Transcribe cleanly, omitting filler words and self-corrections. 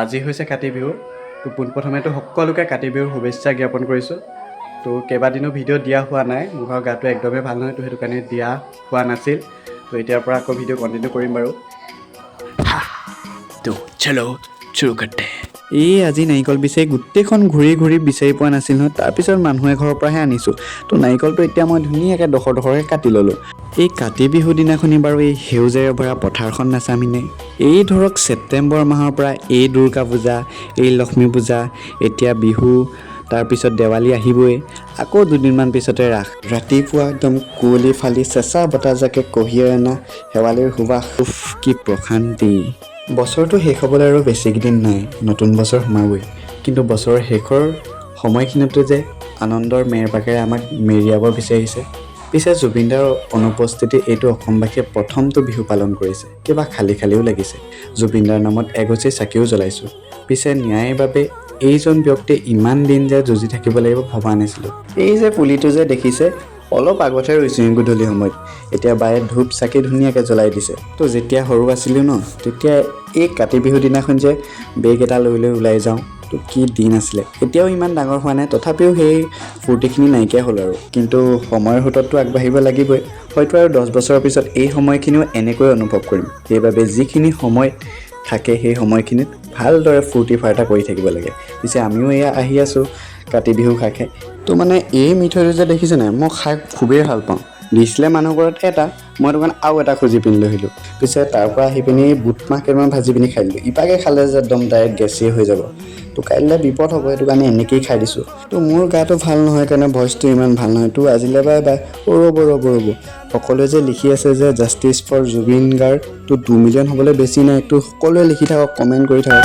আজি হৈছে কাতি বিহু। তো পোনপ্ৰথমেতো সকলোকে কাতি বিহুৰ শুভেচ্ছা জ্ঞাপন কৰিছোঁ। তো কেইবাদিনো ভিডিঅ' দিয়া হোৱা নাই, মোৰ ঘৰৰ গাটো একদমেই ভাল নহয়, তো সেইটো কাৰণে দিয়া হোৱা নাছিল। তো এতিয়াৰ পৰা আকৌ ভিডিঅ' কণ্টিনিউ কৰিম বাৰু। तो चलो शुरू करते हैं। এই আজি নাৰিকল বিচাৰি গোটেইখন ঘূৰি ঘূৰি বিচাৰি পোৱা নাছিল নহয়, তাৰপিছত মানুহ এঘৰৰ পৰাহে আনিছোঁ। তো নাৰিকলটো এতিয়া মই ধুনীয়াকৈ ডোখৰ ডোখৰকৈ কাটি ল'লোঁ। এই কাতি বিহু দিনাখনি বাৰু এই সেউজীয়াৰে ভৰা পথাৰখন নাচামিনে? এই ধৰক ছেপ্টেম্বৰ মাহৰ পৰা এই দুৰ্গা পূজা, এই লক্ষ্মী পূজা, এতিয়া বিহু, তাৰপিছত দেৱালী আহিবই, আকৌ দুদিনমান পিছতে ৰাস। ৰাতিপুৱা একদম কুঁৱলী ফালি চেঁচা বতাহজাকে কঢ়িয়াই অনা শেৱালিৰ সুবাস, উফ, কি প্ৰশান্তি! বছৰটো শেষ হ'বলৈ আৰু বেছিকেইদিন নাই, নতুন বছৰ সোমাবই। কিন্তু বছৰৰ শেষৰ সময়খিনিতো যে আনন্দৰ মেৰপাকেৰে আমাক মেৰিয়াব বিচাৰিছে। পিছে জুবিনদাৰ অনুপস্থিতিত এইটো অসমবাসীয়ে প্ৰথমটো বিহু পালন কৰিছে। কিবা খালী খালীও লাগিছে। জুবিনদাৰ নামত এগছি চাকিও জ্বলাইছোঁ। পিছে ন্যায়ৰ বাবে এইজন ব্যক্তিয়ে ইমান দিন যে যুঁজি থাকিব লাগিব, ভবা নাছিলোঁ। এই যে পুলিটো যে দেখিছে, অলপ আগতহে ৰুইছোঁ গধূলি সময়ত। এতিয়া বায়ে ধূপ চাকি ধুনীয়াকৈ জ্বলাই দিছে। তো যেতিয়া সৰু আছিলোঁ ন, তেতিয়া এই কাতি বিহু দিনাখন যে বেগ এটা লৈ লৈ ওলাই যাওঁ, তো কি দিন আছিলে! এতিয়াও ইমান ডাঙৰ হোৱা নাই, তথাপিও সেই ফূৰ্তিখিনি নাইকিয়া হ'ল আৰু। কিন্তু সময়ৰ সোঁতততো আগবাঢ়িব লাগিবই। হয়তো আৰু 10 বছৰৰ পিছত এই সময়খিনিও এনেকৈ অনুভৱ কৰিম। সেইবাবে যিখিনি সময় থাকে, সেই সময়খিনিত ভালদৰে ফূৰ্তি ফাৰ্তা কৰি থাকিব লাগে। পিছে আমিও এয়া আহি আছোঁ কাতি বিহু খাই খাই। তো মানে এই মিঠৈটো যে দেখিছে নাই, মই খাই খুবেই ভাল পাওঁ। দিছিলে মানুহ ঘৰত এটা, মই দোকান আৰু এটা খুজি পিনি লৈ আহিলোঁ। পিছে তাৰ পৰা আহি পিনি বুট মাহ কেইটামান ভাজি পিনি খাই দিলোঁ। ইপাকে খালে যে একদম ডাইৰেক্ট গেছেই হৈ যাব, তো কাইলৈ বিপদ হ'ব, সেইটো কাৰণে এনেকেই খাই দিছোঁ। তো মোৰ গাটো ভাল নহয় কাৰণে ভইচটো ইমান ভাল নহয়। তো আজিলৈ বাই বাই। অ' ৰ'ব, ৰ'ব, ৰ'ব! সকলোৱে যে লিখি আছে যে জাষ্টিছ ফৰ জুবিন গাৰ্গ, তো 2 মিলিয়ন হ'বলৈ বেছি নাই। তো সকলোৱে লিখি থাকক, কমেণ্ট কৰি থাকক।